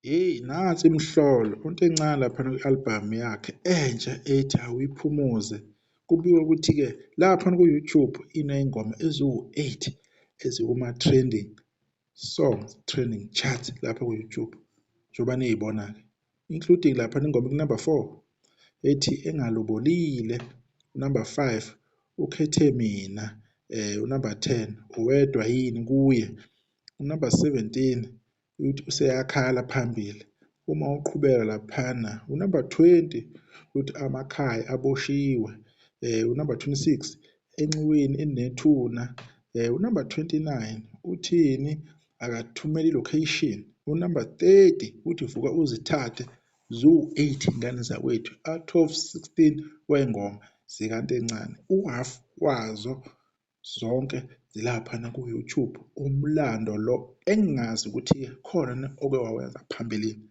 Hheyi, nansi imhlolo uNtencane laphana kwi-album yakhe entsha ethi Awuyiphumuze. Kubikwa ukuthi-ke laphana ku-YouTube iney'ngoma eziwu-8 ezikuma-trending songs, trending charts lapha ku-YouTube, njengoba niyibona-ke, including laphana ingoma eku-number 4 ethi Engalobolile, number 5 Ukhethe Mina, unumber 10 Uwedwa Yini Kuye, unumber 17 uthi Useyakhala Phambili. Uma uqhubeka laphana unumber 20 uthi Amakhaya Aboshiwe, unumber 26 Enxiweni Elinethuna, unumber 29 uthini Akathumele i-location, unumber 30 uthi Vuka Uzithathe. Ziwu-8 ingane zakwethu out of 16 wey'ngoma zikaNtencane, uhalf wazo zonke zilaphana ku-YouTube. Umlando lo engingazi ukuthi khona oke wawenza phambilini.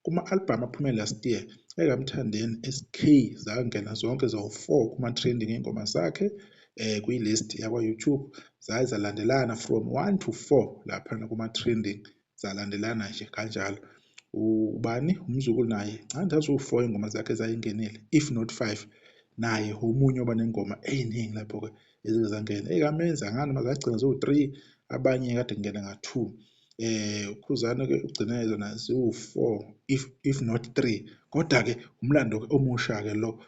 Kuma-album aphume last year ekaMthandeni SK zangena zonke zawu-4 kuma-trending iy'ngoma zakhe kwi-list yakwa-YouTube, zaye zalandelana from 1 to 4 laphana kuma-trending, zalandelana nje kanjalo. Ubani uMzukulu naye ngicabanga zaziwu-4 iy'ngoma zakhe ezayingenile, if not 5, naye omunye oba nengoma ey'ningi lapho-ke ezike zangena. EkaMenzi angani noma zagcina ziwu-3, abanye kade kungena nga-2. UKhuzani-ke ugcine zona ziwu-4 if not 3, kodwa-ke umlando-ke omusha-ke lo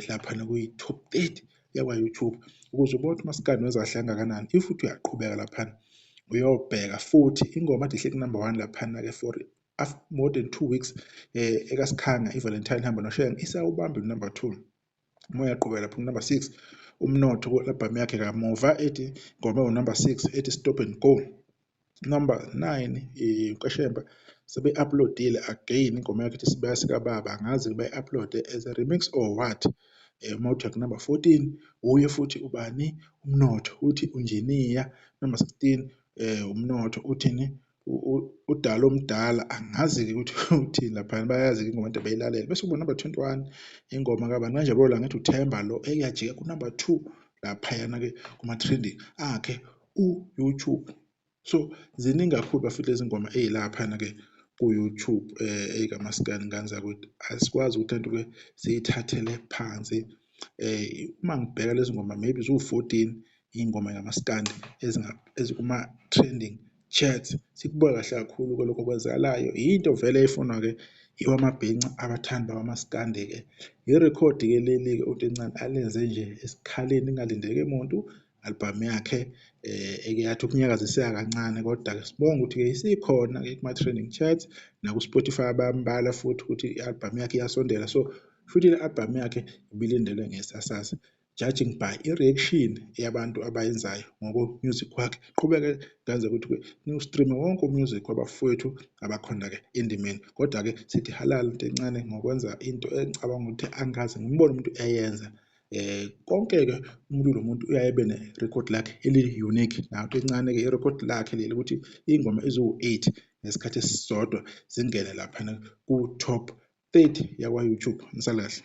laphana kwi-top 30 yakwa-YouTube, ukuze ubone ukuthi umaskandi wenza kahle kangakanani. If uthi uyaqhubeka laphana uyobheka futhi ingoma ade ihleli ku-number 1 laphana-ke for more than 2 weeks, ekaSkhanga iValentine ihamba noShenge isawubambile number 2. Uma uyaqhubeka lapho number 6 uMnotho ku-album yakhe kamuva ethi ingoma ewu-number 6 ethi Stop and Go. Number 9 uKashemba sebe-upload-ile again ingoma yakhe ethi Sibaya Sikababa, angazi bayi-upload-e as a remix or what. Uma uthi number 14 uye futhi ubani uMnotho uthi Unjiniya. Number 16 uMnotho uthini udala omdala, angazi-ke ukuthi uthini laphana, bayazi-ke ingoma kade beyilalela. Bese kuba number 21 ingoma kabani kanjalo la ngithi uThemba lo eyajika ku-number 2 laphayana-ke kuma-trending akhe u-YouTube. So ziningi kakhulu bafethu lezi ngoma ey'laphana-ke ku-YouTube ey'kaMaskandi ngane zakwethu, asikwazi ukuthi lento-ke siyithathele phansi. Uma ngibheka lezi ngoma maybe ziwu-14 iy'ngoma zikamaskandi ezikuma-trending charts, sikubuka kahle kakhulu-ke lokho okwenzakalayo. Yinto vele efunwa-ke yiwo amabhinca abathandi bakamaskandi-ke. Irekhodi-ke leli-ke uNtencane alenze nje esikhaleni kungalindeke muntu, album yakhe eke yathi ukunyakaziseka kancane, kodwa-ke sibonge ukuthi-ke isikhona-ke kuma-trending charts naku-Spotify bayambala futhi ukuthi i-album yakhe iyasondela. So futhi le album yakhe ibilindelwe ngesasasa, judging by i-reaction yabantu abayenzayo ngoko-music wakhe. Qhubeke ngenze ukuthi-ke niwustream-e wonke umusic wabafowethu abakhona-ke endimeni. Kodwa-ke sithi halal Ntencane ngokwenza into engicabanga ukuthi angikaze ngimbone umuntu eyenza. Konke-ke umuntu lo muntu uyaye ebe ne-record lakhe eli-unique, nayo Ntencane-ke irekhodi lakhe leli ukuthi iy'ngoma eziwu-8 ngesikhathi esisodwa zingene laphana ku-top 30 yakwa-YouTube. Nisale kahle.